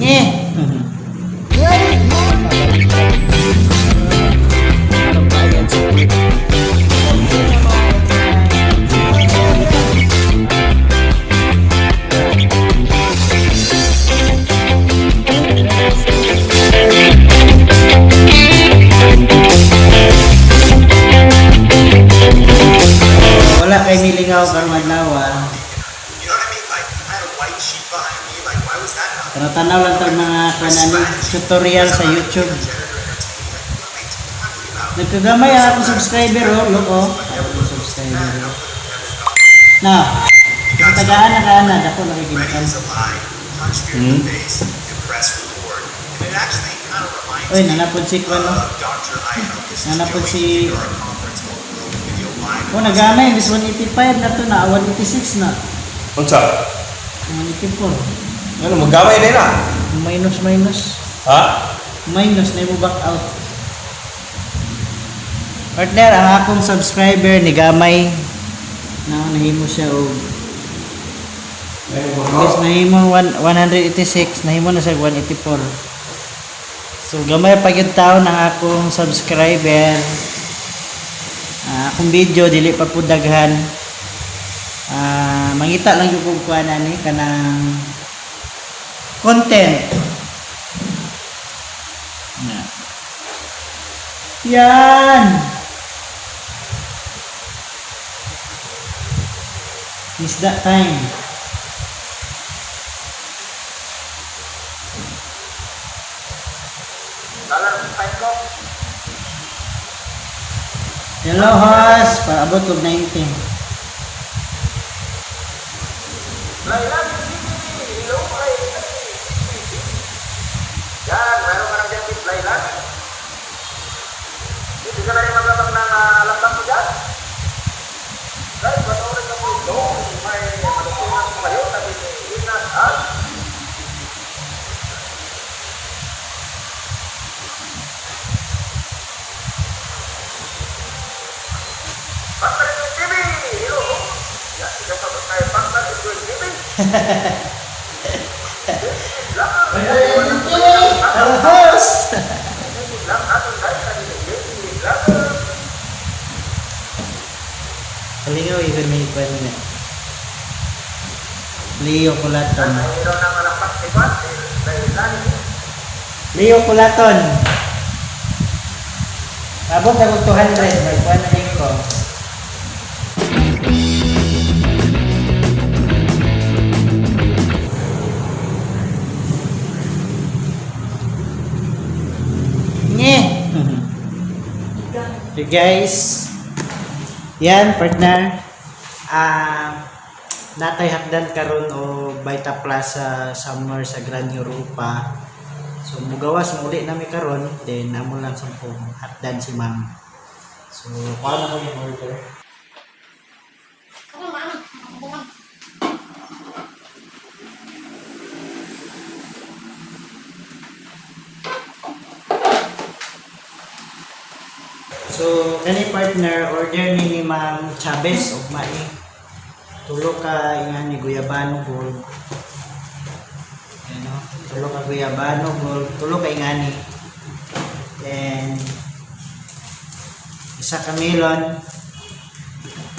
Nye! Wala kay milingaw karong adlaw ah. You know what I mean? Like, I had a white sheet behind me. Like, why was that not? Pero tanaw lang tag mga kanani tutorial sa YouTube. Janitor entertainment. Like, what am I talking about? Nagkagamay ang akong subscriber oh, look oh. Akong subscriber. Na. Tagaan na kaan na dako na kay Ready ginakan. is a lie. Punch fear in the face and press record. And it actually kind of reminds Oy, me nanapod si Kwan no. of Dr. Ivan. This is Nanapod Joey si Figure conference called World Video Live. Oh, nagamay bis 185 na to na 186 na. Unsa? 184. Ano magamay na na? Minus minus. Ha? Minus na mo back out. Partner, ang akong subscriber ni Gamay na nahimo siya og Yes, nahimo 186, nahimo na siya 184. So gamay pa gyud taon ang akong subscriber. Ah, akong video dili pa pud daghan. Ah, mangita lang gyud kog kuan ani kanang content. Na. Yan. Isda time. Hello, host. Paabot og 19. Laylani City! Hello, Laylani City! Yan, meron ka ng dyan, Laylani. Hindi ka na rin maglabang ng lambang mo dyan. Guys, panoorin na po ito. May matutunan po kayo. Sabi ni Inas at Pangtar TV! Hello! Yan, ikaw sa tayo Pangtar TV. Hello, host. Lang ating guys, sabi ni Jesse Vlogger. Kalingaw, even may kwan na. Leo Culaton. Mayroon ng alampak si Juan, si Laylani. Leo Culaton. Abot ako 200. May kwan na din ko. Nye! So guys, yan partner. Ah, natay hagdan karon o Baita Plaza somewhere sa Grand Europa. So mugawas muli nami karon, then amo lang sampung hagdan si ma'am. So kuha na ko yung order. So kani partner order ni Ma'am Chavez og mai. Tulo ka ingani guyabano gold. Ano, tulo ka guyabano gold, tulo ka ingani. Then isa ka melon.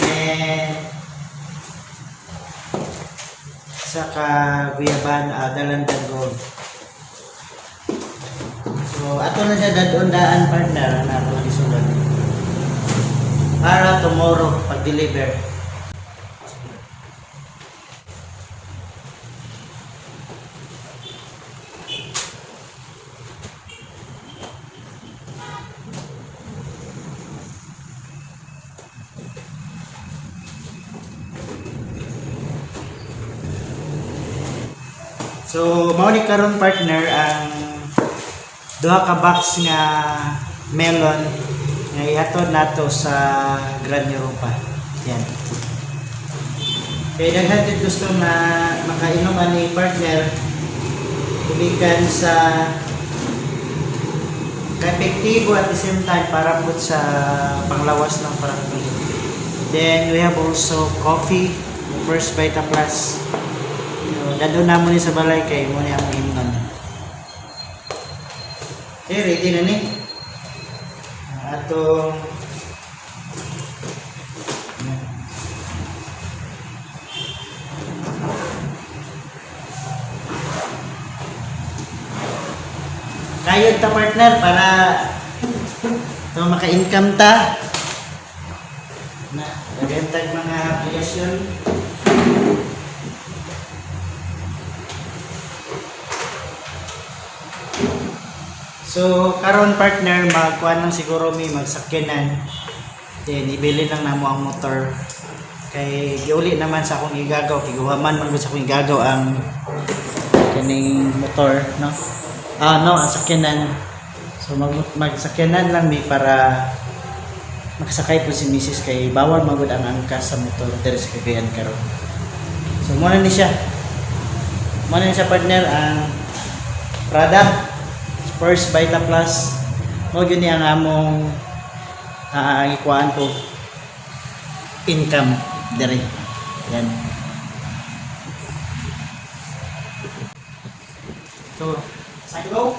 And isa ka guyabano, dalandan gold. So ato na siya dadon daan partner na ako gisulod. Para tomorrow pag-deliver. So, mao ni karon partner ang duha ka box nga melon nga ihatod nato sa Grand Europa. Yan. Kay daghan gid gusto na makainom ani partner gumikan sa epektibo at the same time para po sa panglawas ng parang. Then we have also coffee, First Vita Plus. So, dadon na mo ni sa balay kay mo ni ang imnon. Okay, ready na ni. Ang atong. Ayan. Kayod ta, partner, para to maka-income ta. Na, daghan tag mga aplikasyon. So karon, partner, magkuan lang siguro mi, magsakyanan. Then ibili lang namo ang motor. Kay giuli naman sa akong igagaw, kay man gud sa akong igagaw ang kining motor, no? Ah, no, ang sakyanan. So magsakyanan lang mi para makasakay po si Mrs. kay bawal magud ang angkas sa motor diri sa Cagayan karon. So muna ni siya. Muna ni siya, partner, ang product First Vita Plus. Mo gyud ni ang among ikuan ko income diri. Yan. So, sa go.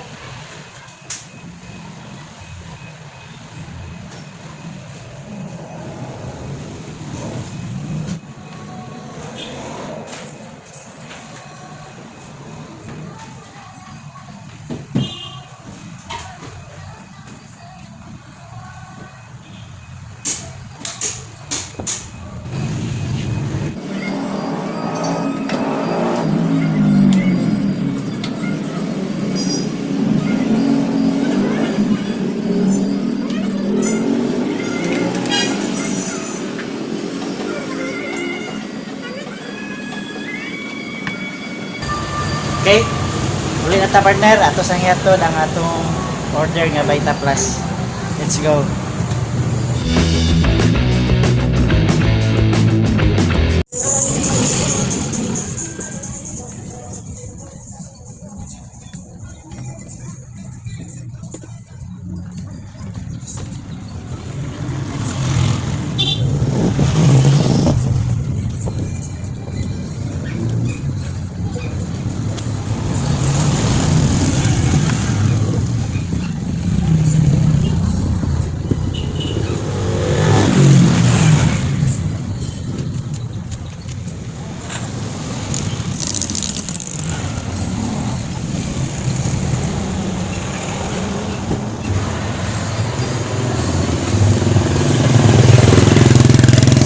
Okay? Uli na ta, partner, ato sang hiaton ang atong order nga Vita Plus. Let's go.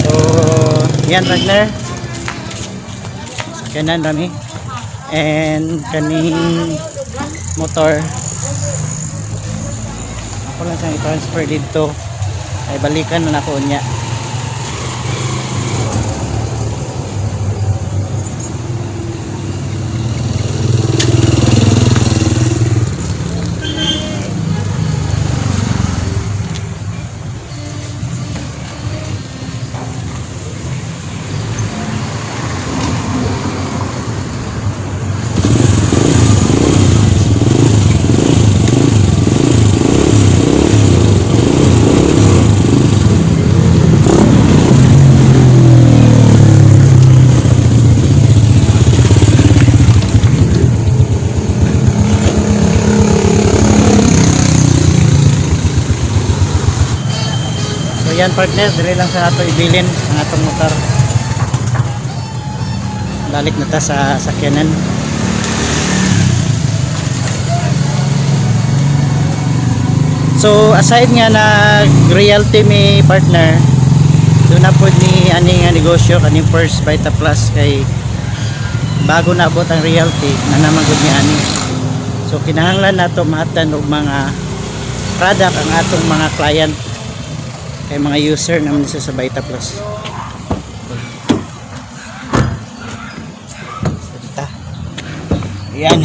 So, yan, partner. Sakyanan rami. And kaning motor. Ako lang siyang i-transfer dito. Ay balikan na nako niya. So yan, partner, dire lang sa ato ibilin ang atong motor. Balik na ta sa sakyanan. So aside nga nag realty mi, partner, doon na po ni ani nga negosyo kaning First Vita Plus kay bago naabot ang realty na naman gud ni ani. So kinahanglan nato mahatan og mga product ang atong mga client kay mga user naman siya sa Vita Plus. Punta. Ayan.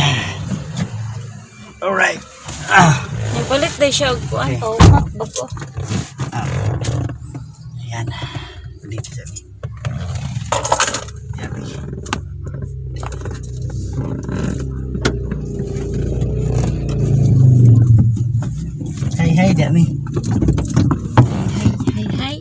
Alright. Ah. Nagpalit day siya og kuan Okay. okay. Bago. Ayan. Dito sa amin. Yabi. Hi, hi, dami. Hi hi.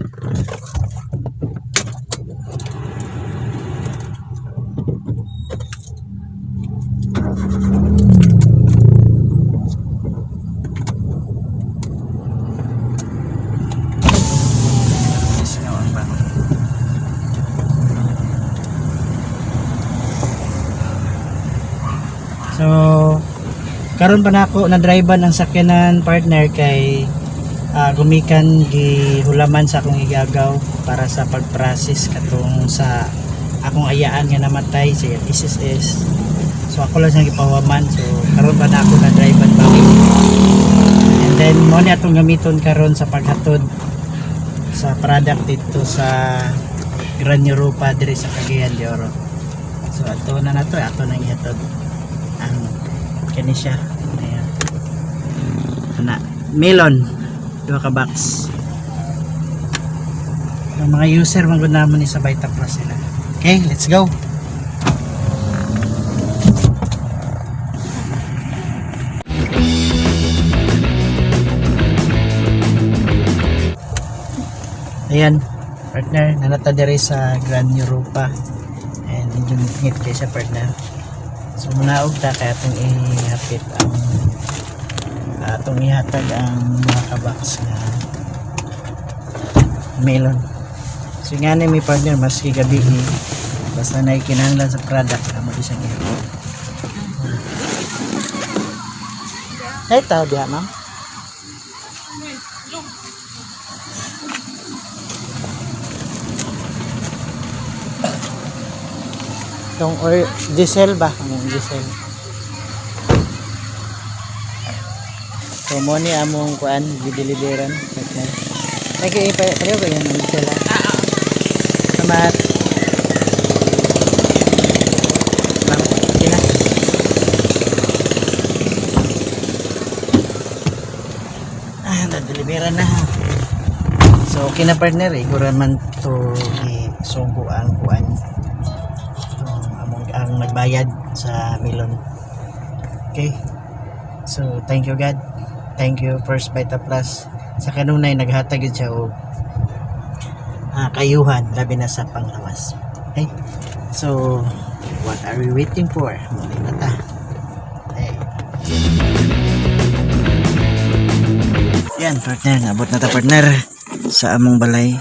Karon pa nako na drivean ang sakyanan, partner, kay gumikan gihulaman sa akong igagaw para sa pag-process katong sa akong ayaan nga namatay sa SSS. So ako lang siyang gipawaman. So karon pa nako na drivean balik. And then mo ni atong gamiton karon sa paghatod sa product dito sa Grand Europa diri sa Cagayan de Oro. So ato na nato, ato nang ihatod ang kani siya. Ayan. Ana, melon duha ka box. Ang mga user man gud namon ni sa Vita Plus sila. Okay, let's go. Ayan, partner, nanata diri sa Grand Europa. And medyo ngit kay siya, partner. So munaog ta kay atong ihapit ang atong ihatag ang mga ka-box nga melon. So nga ni may partner, maski gabi eh, basta na ikinahanglan sa product amo di siyang ihatag. Ay, tao diha, ma'am. Itong or diesel ba? Ang diesel. So mo ni among kuan gideliveran partner. Ay kay pa pareho ba yan ang diesel? Ah. Salamat. Ma'am, okay na. Ah, na-deliveran na. So okay na, partner, eh. Kuran man to isugo ang kuan. Itong among ang nagbayad sa melon. Okay. So, thank you God. Thank you First Vita Plus. Sa kanunay naghatag yun siya og kayuhan labi na sa panglawas. Okay? So, what are we waiting for? Muli na ta. Okay. Yan, partner. Nabot na ta, partner, sa among balay.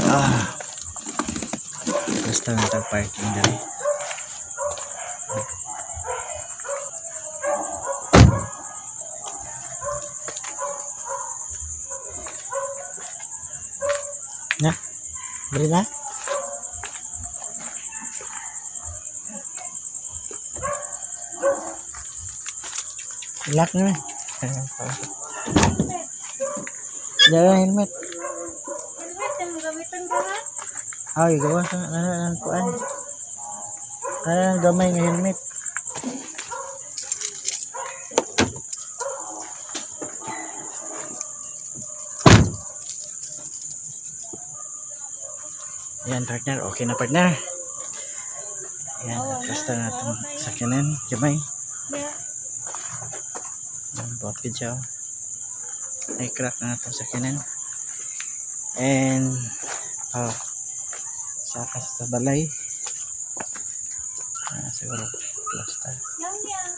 Ah. Basta na ta parking dali. Na. Beri na. Lock na. Dala helmet. Helmet ang gamiton ka ha? Ay, gawa sa ano ang kuan. Kana gamay nga helmet. Ayan, partner. Okay na, partner. Ayan, basta na itong sakyanan. Gamay. Yeah. Ayan, buhat ko siya. Oh. Ay, crack na itong sakyanan. And, oh, saka sa balay. Ah, siguro, plaster. Yang yang.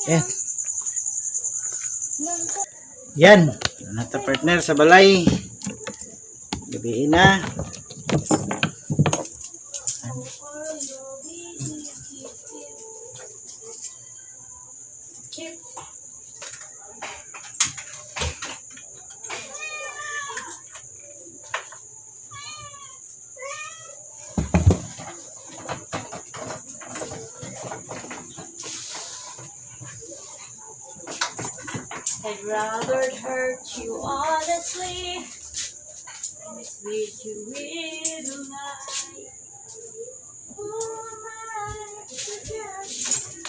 Ayan. Yan. Nata, partner, sa balay. Gabiin na. Keep. I'd rather hurt you honestly than mislead you with a lie. Who am I to judge you?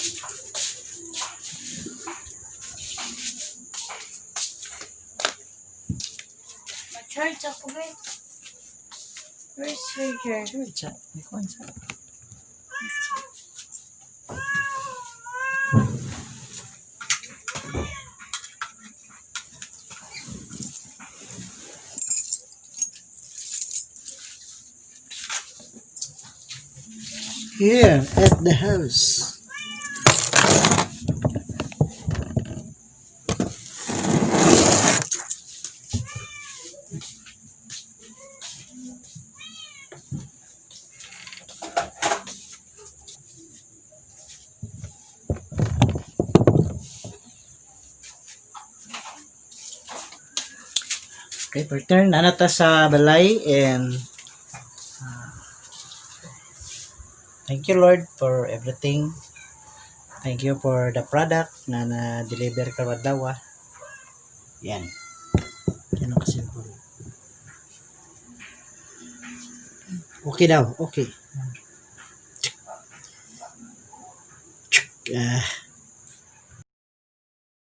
Ma-charge ako ba? Where's charger? Sure, siya. May kuwan siya. Here at the house. Okay, partner, naa na ta sa balay and thank you, Lord, for everything. Thank you for the product na na-deliver karon adlaw. Yan. Yan ang kasimple. Okay daw, okay. Ah.